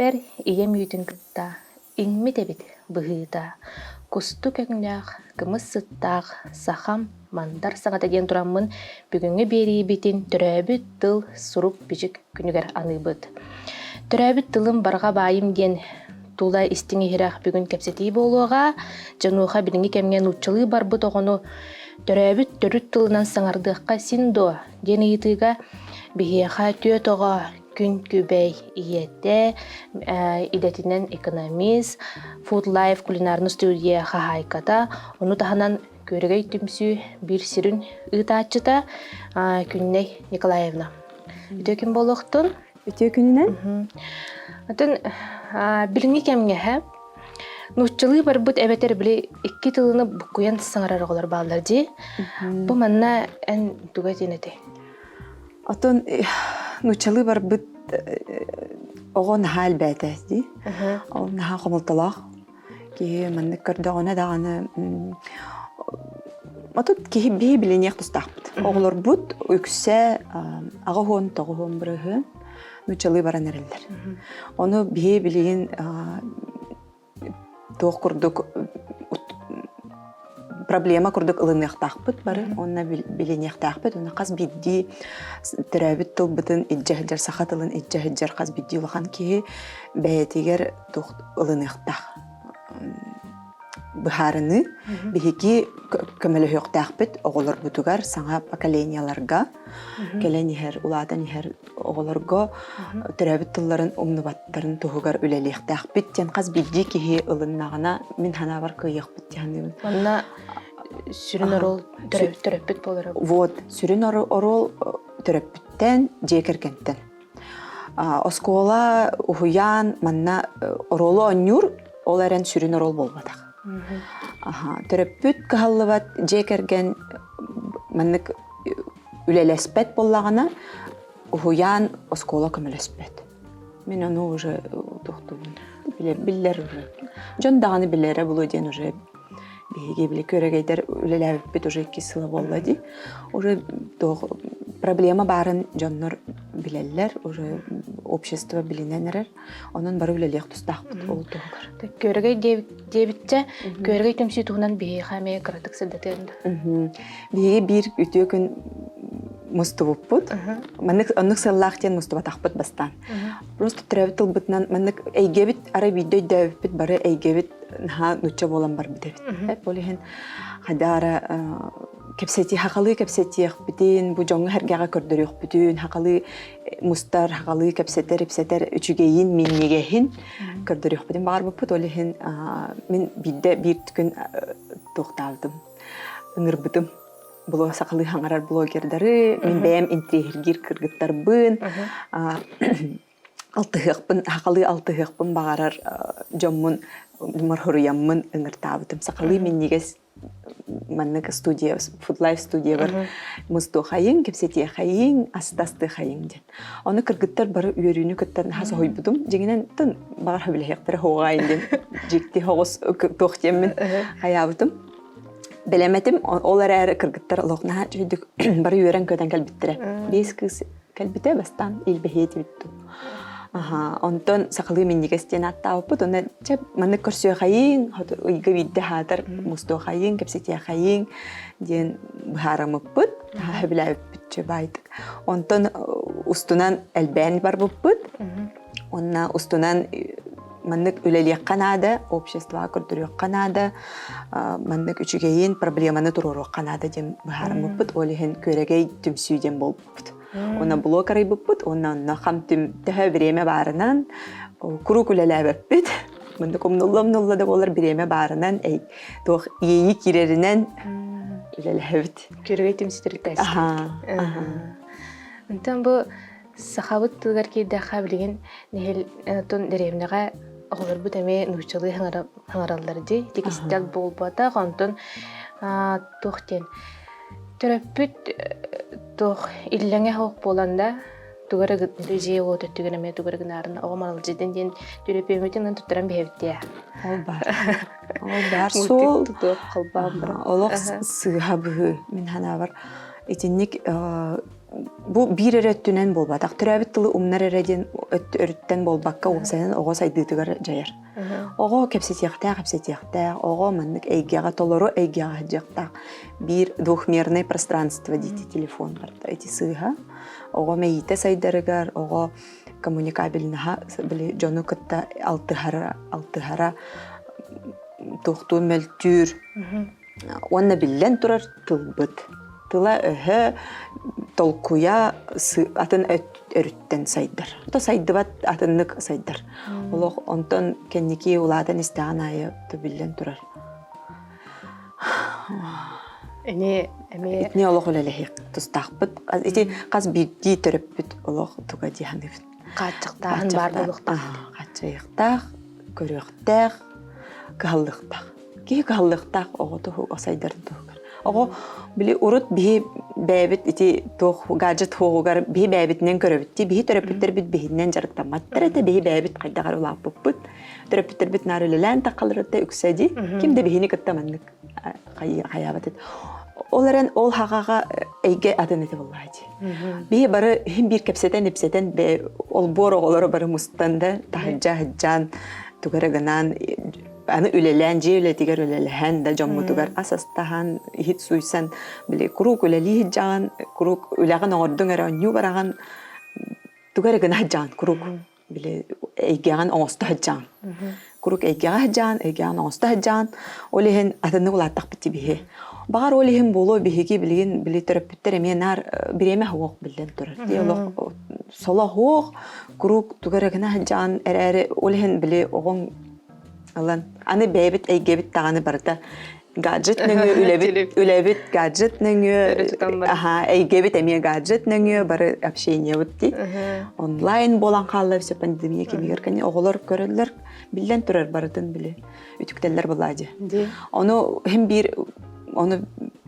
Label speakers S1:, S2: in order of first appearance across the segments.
S1: Испэр ийэм үүтүн кытта иҥмит эбит быһыыта, кустук өҥнөөх, кымыс сыттаах сахам мандар саҥата диэн тураммын бүгүҥҥү биэриибитин төрөөбүт тыл сурук-бичик күнүгэр аныыбыт. Төрөөбүт тылым барҕа баайым диэн тула истиҥ иһирэх бүгүн кэпсэтии буолуоҕа. Дьонуоха билиҥҥи кэмҥэ нууччалыы барбыт оҕону төрөөбүт төрүт тылынан саҥардыахха син дуо диэн ыйытыыга биһиэхэ түөрт оҕо күн күбэй ийэтэ, идэтинэн экономист, Food Life кулинарный студия хаһаайката, ону таһынан Күөрэгэй түмсүү биир сүрүн ыытааччыта Күннэй Николаевна. Үтүө күн буолуохтун.
S2: Үтүө күнүнэн.
S1: Атын билиҥҥи кэмҥэ нууччалыы барбыт эбэтэр били икки тылыны буккуйан саҥарар оҕолор бааллар дии. Бу манна эн туга этиэн этэй?
S2: Отон нууччалыы барбыт оҕо наһаа элбээтэ дии. Ол наһаа хомолтолоох. Киһи маннык көрдөҕүнэ даҕаны отут киһи биһи билиниэх тустаахпыт. Оҕолорбут үксэ 89 бырыһыан нууччалыы баран эрэллэр. Ону биһи билигин туох курдук проблема курдук ылыныахтаахпыт бары уонна билиниэхтээхпит уонна хас биирдии төрөөбүт тылбытын илдьэ сылдьар саха тылын илдьэ сылдьар хас биирдии улахан киһи бэйэтигэр туох ылыныахтаах быһаарыныы биһиги көмөлөһүөхтээхпит оҕолорбутугар саҥа поколениеларга кэлэн иһэр улаатан иһэр оҕолорго төрөөбүт тылларын умнубаттарын туһугар үлэлиэхтээхпит диэн хас биирдии киһи ылыннаҕына мин санаабар кыайыахпыт дии саныыбын.
S1: Манна сүрүн оруол төрөппүт буолара.
S2: Вот, сүрүн оруол төрөппүттэн, дьиэ кэргэнтэн. Оскуола, уһуйаан манна оруолу оонньуур, ол эрэн сүрүн оруол буолбатах. Төрөппүт кыһаллыбат дьиэ кэргэн маннык үлэлэспэт буоллаҕына, уһуйаан оскуола көмөлөспөт. Мин ону уже тохтубун. Биллэр уже. Дьон даҕаны билэрэ булуо диэн уже биһиги били күөрэгэйдэр үлэлээбиппит уже икки сыла буолла дии. Уже туох проблема баарын дьоннор билэллэр, уже общество билинэн эрэр. Онон бары үлэлиэх тустаахпыт ол туһугар.
S1: Күөрэгэй диэбитчэ, Күөрэгэй түмсүү туһунан биһиэхэ эмиэ кыратык сырдатыан да.
S2: Биһиги биир үтүө күн мустубуппут. Маннык оннук сыаллаах диэн мустубатахпыт бастаан. Просто төрөөбүт тылбытынан маннык эйгэбит арай биирдэ өйдөөбүппүт бары эйгэбит наһаа нучча буолан барбыт эбит. Ол иһин хайдаара кэпсэтии хахалыы кэпсэтиэхпитин, бу дьоҥҥо сэргэҕэ көрдөрүөхпүтүн, хахалыы мустар, хахалыы кэпсэтэр, ипсэтэр үчүгэйин, минньигэһин көрдөрүөхпүтүн баҕарбыппыт. Ол иһин мин биирдэ биир күн туохтаабытым, ыҥырбытым. Блог сахалыы хаҥарар блогердары, мин бэйэм интириэһиргиир кыргыттарбын, алтыһыахпын, сахалыы алтыһыахпын баҕарар дьоммун морһуруйаммын ыҥыртаабытым. Сахалыы минньигэс маннык студия, Food Life студиябар мустуохайыҥ, кэпсэтиэхэйиҥ, астастыахайыҥ диэн. Ону кыргыттар бары үөрүүнү кытта наһаа соһуйбутум. Дьиҥинэн, тын баҕар сөбүлэһиэхтэрэ хоҕаайын диэн дьикти хоҕус туох диэммин хайаабытым. Бэлэмэтим, ол эрээри кыргыттар олох наһаа үчүгүйдүк бары үөрэн-көтөн кэлбиттэрэ. Биэс кыыс кэлбитэ бастаан илбэһиэтибит дуу. Аха, онтон сахалыы минньигэс диэн ааттаабыппыт. Онно чэ маннык көрсүөхайыҥ, ыйга биирдэ аһаатар мустуохайыҥ, кэпсэтиэхайыҥ диэн быһаараммыппыт. Сөбүлээбиппит чэ баайдык. Онтон устунан элбээн барбыппыт. Онна устунан маннык үлэлиэххэ наада, обществоҕа көрдөрүөххэ наада, маннык үчүгэйин, проблеманы туруоруохха наада диэн быһаарыммыппыт. Ол иһин күөрэгэй түмсүү диэн буолбуппут. Уонна блог арыйбыппыт, уонна онно хам-түм төһө бириэмэ баарынан куруук үлэлээбэппит. Маннык умнулла-умнулла да буолар бириэмэ баарынан, туох иэйии киирэринэн үлэлэһэбит.
S1: Күөрэгэй түмсүү төрүттээччи. Онтон бу Сахабыт тылыгар киирдэххэ билигин нэһил дэриэбинэҕэ оҕолорбут эмиэ нууччалыы хаҥараллар дии. Ити кистэл буолбатах, онтон туох диэн төрөппүт туох иллэҥэ суох буолан да тугу эрэ дьиэ уот өттүгэр эмиэ тугу эрэ гынаарына оҕом аралдьыйдын диэн төлөпүөммүтүн туттаран биһэбит диэ.
S2: Ол баар. Ол баар суол. Олох сыыһа быһыы мин санаабар итинник. Бу биир эрэ өттүнэн буолбатах. Төрөөбүт тылы умнар эрэ диэн өрүттэн буолбакка, уопсайынан оҕо сайдыытыгар дьайар. Оҕо кэпсэтиэхтээх, кэпсэтиэхтээх, оҕо маннык эйгэҕэ, толору эйгэҕэ сылдьыахтаах. Биир двухмерное пространство диити телефон барда. Ити сыыһа. Оҕо мэйиитэ сайдарыгар, оҕо коммуникабельнаһа, били дьону кытта алтыһара, алтыһара туохтуу мөлтүүр. Уонна биллэн турар тылбыт. Тыла-өһө, толкуйа атын өрүттэн сайдар. То сайдыбат атыннык сайдар. Олох онтон кэнники улаатан истэҕин аайы биллэн турар.
S1: Эми эми
S2: Итини олох үлэлэһиэх тустаахпыт. Ити хас биирдии төрөппүт олох туга дии саныыбын.
S1: Хааччахтааһын баар буолуохтаах.
S2: Хааччайыахтаах, көрүөхтээх, кыһаллыахтаах. Киһи кыһаллыахтаах оҕо туһугар сайдарын туһугар. Оҕо били урут биһи бэйэбит ити туох гаджет хуоҕугар биһи бэйэбитинэн көрөбүт дии биһи төрөппүттэрбит биһинэн дьарыктамматтар этэ биһи бэйэбит хайдах эрэ улааппыппыт төрөппүттэрбит наар үлэлээн таххаларыта үксэ дии ким да биһини кытта маннык хайаабат этэ ол эрэн ол хаҕаҕа эйгэ атын этэ буоллаа дии биһи бары иһин биир кэпсэтэн ипсэтэн олбуор оҕолоро бары мустан да таһырдьа сылдьан тугу эрэ гынан аны үлэлээн дьиэ үлэтигэр үлэлэһэн да дьоммутугар ас астаһан иһит сууйсан били куруук үлэлии сылдьаҕын куруук үлэҕин оҥордуҥ эрэ оонньуу бараҕын тугу эрэ гына сылдьаҕын куруук били эйгэҕин оҥосто сылдьаҕын куруук эйгэҕэ сылдьаҕын эйгэҕин оҥосто сылдьаҕын ол иһин атыннык улааттахпыт биһи баҕар ол иһин буолуо биһиги билигин били төрөппүттэр эмиэ наар бириэмэ суох биллэн турар дии олох соло суох куруук тугу эрэ гына сылдьаҕын эрээри ол иһин били оҕоҥ ылан аны бэйэбит эйгэбит даҕаны барыта гаджет нөҥүө үлэбит үлэбит гаджет нөҥүө аха эйгэбит эмиэ гаджет нөҥүө бары общениебыт дии онлайн буолан хаалла все пандемия кэмигэр кини оҕолор көрөллөр биллэн турар барытын били үтүктэллэр буолаа дии ону иһин биир ону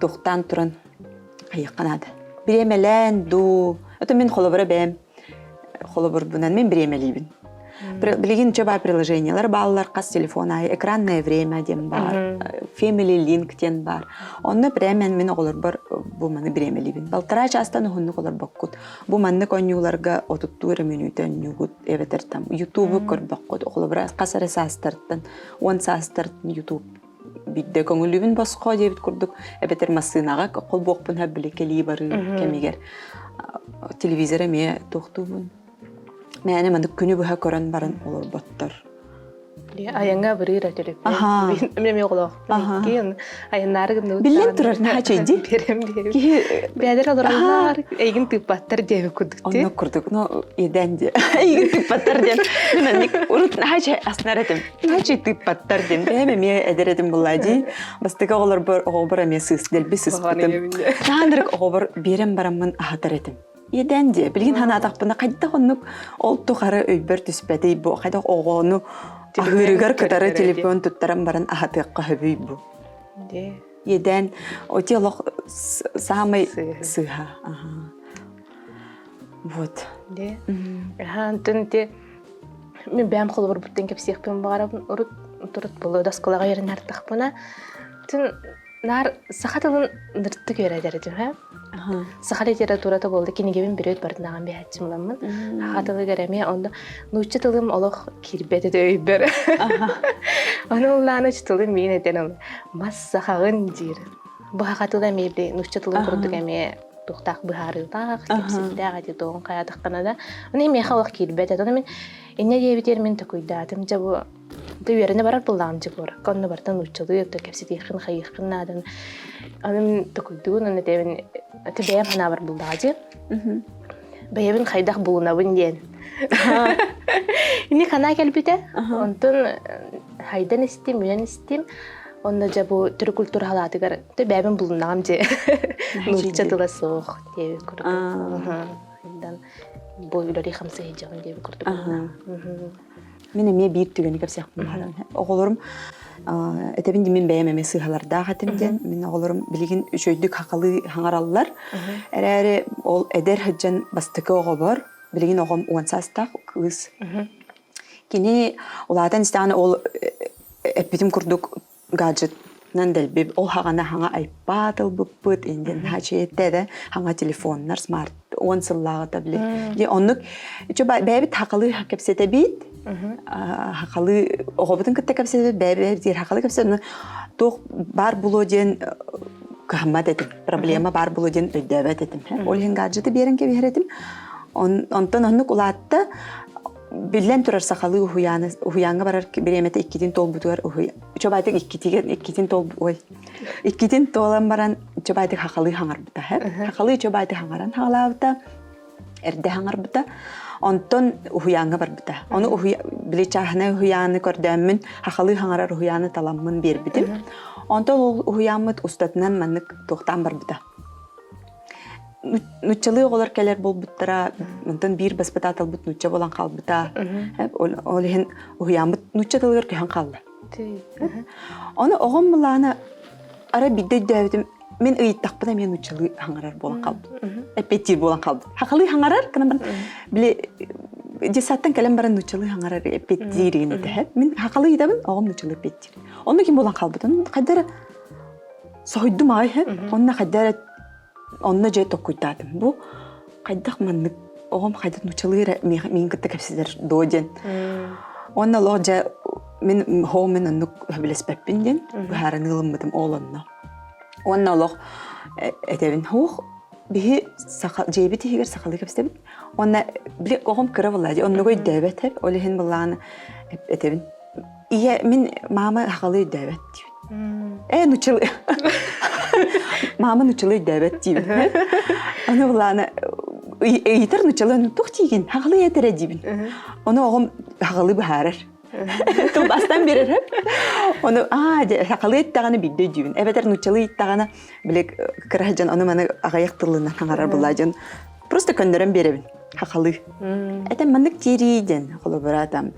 S2: туохтаан туран хайыахха наада бириэмэлээн дуу это мин холобура бэйэм холобурбунан мин бириэмэлиибин. Билигин чө баар приложениялар бааллар, хас телефон аайы экранное время диэн баар, Family Link диэн баар. Онно прямо мин оҕолорбор бу маны бириэмэлиибин. Балтараа чаастан уһуннук олорбоккут. Бу маннык оонньууларга отуттуу эрэ мүнүүтэ оонньуугут эбэтэр там Ютубу көрбөккут. Холобура хас эрэ саастартан, 10 саастартан Ютуб биирдэ көҥүлүбүн босхо диэбит курдук эбэтэр массыынаҕа холбуохпун сөп били кэлии барыы кэмигэр телевизор эмиэ туохтуубун мээнэ маннык күнү быһа көрөн баран олорботтор
S1: айаҥҥа абырыыр төлөпүөн мен эмиэ оҕолоохпун иккиэн айаннаары гынныбыт
S2: биллэн турар наһаа чэйди
S1: киһи бэйэлэр олороллор эйигин тыыппаттар диэбит курдук
S2: оннук курдук ну иэдээн диэ эйигин тыыппаттар диэн мин анник урут наһаа чэй аснар этим Значит, тыыппаттар диэн. Бэйэм эмиэ эдэр этим буоллаа дии. Бастакы оҕолорбор оҕобор эмиэ сыыс дэлби сыспытым. Таанырык оҕобор биэрэн бараммын аһатар этим. Иэдээн диэ. Билигин санаатахпына хайдах оннук ол тухары өйбөр түспэтий бу. Хайдах оҕону аһыырыгар кытары телефон туттаран баран аһатыахха хөбүй бу. Иэдээн оти олох саамай сыыһа. Вот.
S1: Де. Антон те Мин бэйэм холобурбуттан кэпсиэхпин баҕарабын. Урут турут буолуо да оскуолаҕа үөрэнэртэхпинэ, тын наар саха тылын ыныртык үөрэтэр этим һэ. Саха литературата буолла кинигэбин бүрүөт барытын биһээччим ыламмын. Саха тылыгар эмиэ онно нуучча тылым олох киирбэт этэ өйбөр. Ону ыллаан тылым миин этэн ыл мас сахаҕын диир. Бу саха тыла эмиэ нуучча тылын курдук эмиэ туохтаах быһаарыылаах, кэпсэттээх эти туоҕун хайаатаххына да, ону миэхэ олох киирбэт этэ. Ону мин инньэ диэбитигэр мин токуйдаатым, дьэ бу ты үөрэнэ барар буоллаҕым дьэ куоракка, онно барытын нууччалыы өттө кэпсэтиэххин, хайыаххын наадан. Ону мин токуйдуун, ону этэбин, ты бэйэм санаабар буллаҕа дии. Бэйэбин хайдах булунабын диэн. Ини ханаа кэлбитэ. Онтон хайдан истим, үнэн истим. Онно дьэ бу төрүт культура халаатыгар тэ бэйэбин булуннаҕым дьэ. Нуучча тыла суох диэбит курдук. Хайдан бу үлэри хамсыы сылдьабын диэбит курдук.
S2: Мин эмиэ биир түгэни кэпсиэхпин баҕарабын. Оҕолорум этэбин дии мин бэйэм эмиэ сыыһалардаах этим диэн. Мин оҕолорум билигин үчүгэйдик хахалыы хаҥараллар. Эрээри ол эдэр сылдьан бастакы оҕобор, билигин оҕом 10 саастаах кыыс. Кини улаатан истэҕинэ ол эппитим курдук гаджетынан дэлби ол хаҕана хаҥа айпад ылбыппыт индиэн хаачыйэтэ да хаҥа телефоннар смарт. 10 сыллааҕыта били. Дьэ оннук бэйэбит хахалыы кэпсэтэбит. Хахалыы оҕобутун кытта кэпсэтэбит, бэйэбит хахалыы кэпсэтэбит. Туох баар булуо диэн кыһаммат этим. Проблема баар булуо диэн өйдөөбөт этим. Ол иһин гаджеты биэрэн кэбиһэр этим. Онтон оннук улаатта. Биллэн турар сахалыы уһуйааны уһуйааҥҥа барар бириэмэтэ иккитин туолбутугар уһуй Чобаатык иккитигэр иккитин туол ой иккитин туолан баран Чобаатык хахалыы хаҥарбыта хахалыы Чобаатык хаҥаран хаалаабыта эрдэ хаҥарбыта онтон уһуйааҥҥа барбыта ону уһуя били чааһынай уһуйааны көрдөөммүн хахалыы хаҥарар уһуйааны таламмын биэрбитим онтон ол уһуйааммыт устатынан маннык туохтаан барбыта нуччалыы оҕолор кэлэр буолбуттара, онтон биир баспытааталбыт нуучча буолан хаалбыта. Ол иһин уһуйааммыт нуучча тылыгар көһөн хаалла. Ону оҕом былаана арай биирдэ өйдөөбүтүм, мин ыйыттахпына эмиэ нууччалыы хаҥарар буолан хаалбыт. Эппиэттиир буолан хаалбыт. Хахалыы хаҥарар, гынан баран, били детсадтан кэлэн баран нууччалыы хаҥарар эппиэттиир игин этэ. Мин хахалыы ыйытабын, оҕом нууччалыы эппиэттиир. Онно ким буолан хаалбыт? Хайда эрэ соһуйдум аҕай Онно хайда эрэ онно дьэ токкуйдаатым. Бу хайдах маннык оҕом хайдах нууччалыы эрэ миигин кытта кэпсэтэр дуо диэн. Уонна олох дьэ мин хоо мин оннук сөбүлэспэппин диэн быһаарыныы ылыммытым ол онно. Уонна олох этэбин хуох биһи саха дьиэбит иһигэр сахалыы кэпсэтэбит. Уонна били оҕом кыра буолла дии оннугу өйдөөбөт ол иһин былааны этэбин Ийэ, мин маама сахалыы өйдөөбөт диибин. Ээ, нуччалыы. Маама нуччалыы өйдөөбөт диибин. Аны былаана ыйытар нуччалыы туох диигин? Сахалыы этэрэ диибин. Ону оҕом сахалыы быһаарар. Тылбаастаан биэрэр. Ону аа дьэ сахалыы эттэҕинэ биирдэ өйдүүбүн. Эбэтэр нуччалыы ыйыттаҕына били кыра дьон ону маны аҕыйах тылынан хаҥарар булаа дьон просто көннөрөн биэрэбин хахалыы. Этэн маннык тиэрии диэн холобура там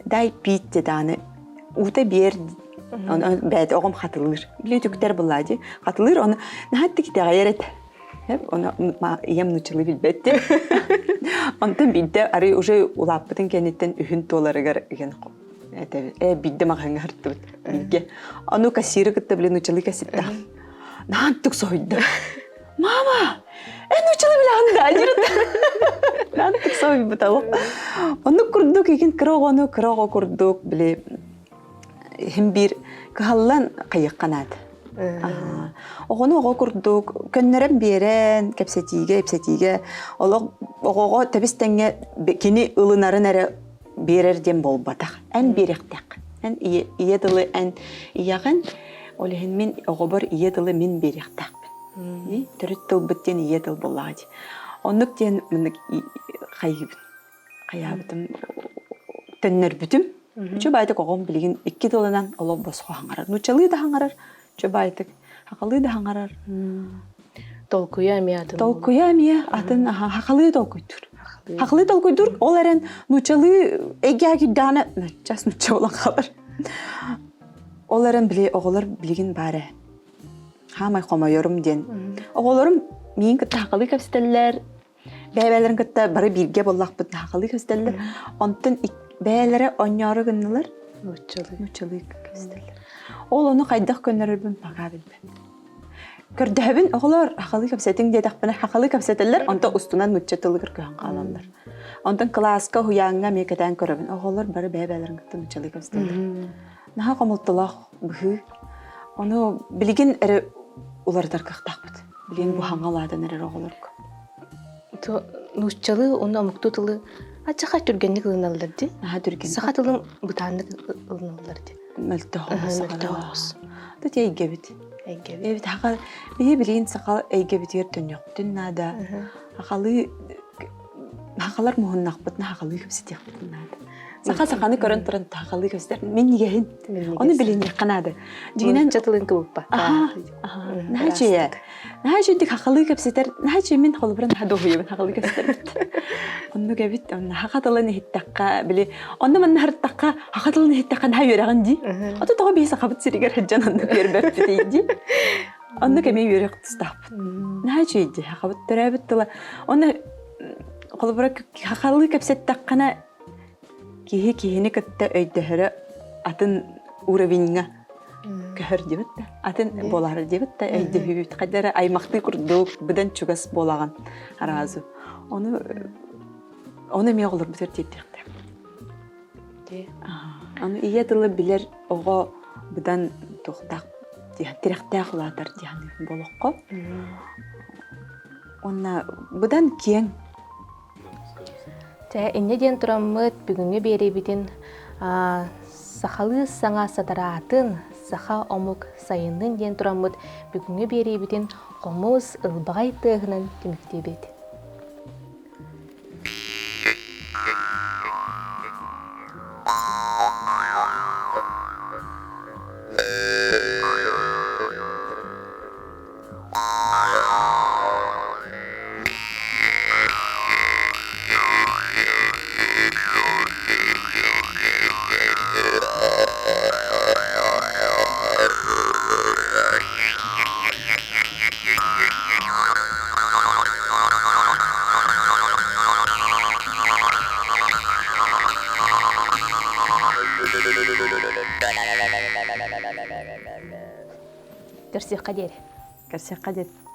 S2: дай пить дааны уута биэр ону бэйэтэ оҕом хатылыыр били үтүктэр буллаа дии хатылыыр ону наһаа итэҕэйэр этэ ону ийэм нуччалыы билбэт диэн онтон биирдэ арый уже улааппытын кэнниттэн үһүн туоларыгар игин этэбин ээ биирдэ маҕаһыыҥҥа сырыттыбыт бииргэ ону кассиры кытта били нуччалыы кэситтэҕим наһаа антык соһуйда Мама, эн учила билэҕин да диир Наантык соһуйбута ол. Оннук курдук игин кыра оҕону кыра оҕо курдук били иһин биир кыһаллан хайыахха наада. Оҕону оҕо курдук көннөрөн биэрэн кэпсэтиигэ, ипсэтиигэ олох оҕоҕо тэбис тэҥҥэ кини ылынарын эрэ биэрэр диэн буолбатах. Эн биэриэхтээх. Эн ийэ тылы эн ийэҕин, ол иһин мин оҕобор ийэ тылы мин биэриэхтээхпин. Төрүт тылбыт диэн ийэ тыл буоллаҕа дии. Оннук диэн маннык хайыыбын. Хайаабытым төннөрбүтүм. Үчү баайтык оҕом билигин икки тылынан олох босхо хаҥарар. Нууччалыы да хаҥарар, үчү баайтык хахалыы да хаҥарар.
S1: Толкуйа эмиэ атын.
S2: Толкуйа эмиэ атын, хахалыы толкуйдуур. Хахалыы толкуйдуур, ол эрэн нууччалыы эйгэҕэ киирдэҕинэ нуччас нучча буолан хаалар. Ол эрэн били оҕолор билигин баар ээ. Хаамай хомойорум диэн. Оҕолорум миин кытта хахалыы кэпсэтэллэр, бэйэ-бэйэлэрин кытта бары бииргэ буоллахпыт хахалыы кэпсэтэллэр. Онтон бэйэлэрэ онньоору гыннылар.
S1: Нууччалыы.
S2: Нууччалыы кэпсэтэллэр. Ол ону хайдах көннөрөрбүн пока билбэппин. Көрдөһөбүн, оҕолор хахалыы кэпсэтиҥ диэтэхпинэ, хахалыы кэпсэтэллэр, онтон устунан нуучча тылыгар көһөн хаалаллар. Онтон кылааска, уһуйааҥҥа эмиэ кэтээн көрөбүн. Оҕолор бары бэйэ-бэйэлэрин кытта нууччалыы кэпсэтэллэр. Наһаа хомолтолоох быһыы. Ону билигин эрэ уларытар кыахтаахпыт. Билигин бу хаҥа улаатан эрэр оҕолорго.
S1: Нууччалыы уонна омуктуу тылы аччаха түргэнник ылыналлар дии.
S2: Наһаа түргэн.
S1: Саха тылын бытааннык ылыналлар дии.
S2: Мөлтөх
S1: Мөлтөх оҕус.
S2: Тут эйгэбит.
S1: Эйгэбит.
S2: Эбит хаха биһи билигин саха эйгэбитигэр төннүөхпүтүн наада. Хахалыы хахалар муһуннахпытына хахалыы кэпсэтиэхпитин наада. Саха саханы көрөн туран хахалыы кэпсэтэр минньигэһин. Ону билиниэххэ наада.
S1: Дьиҥинэн тылын кыбыппакка.
S2: Наһаа үчүгэй. Наһаа үчүгэй хахалыы кэпсэтэр. Наһаа үчүгэй мин холобура наһаа дуоһуйабын хахалыы кэпсэтэрбит. Оннук эбит. Онно хаха тылын иһиттэххэ били онно манна сырыттахха хаха тылын иһиттэххэ наһаа үөрэҕин дии. Ото тоҕо биһи сахабыт сиригэр сылдьан оннук үөрбэппитий дии. Оннук эмиэ үөрэх тустаахпыт. Наһаа үчүгэй дии хахабыт төрөөбүт тыла. Онно холобура хахалыы кэпсэттэххинэ киһи киһини кытта өйдөһөрө атын уровеньҥа көһөр диэбит да атын буолар диэбит да өйдөһүүт хайда эрэ аймахтыы курдук быдан чугас буолаҕын араазу. Ону ону эмиэ оҕолорбутугар тиэрдиэхтээх. Аны ийэ тылы билэр оҕо быдан туохтаах тирэхтээх улаатар диэн болоххо. Уонна быдан киэҥ.
S1: Чэ, инньэ диэн тураммыт бүгүҥҥү биэриибитин сахалыы саҥа сатараатын, саха омук сайыннын диэн тураммыт бүгүҥҥү биэриибитин хомус ылбаҕай тыаһынан түмүктүүбүт. Көрсүөххэ диэри.
S2: Көрсүөххэ диэри.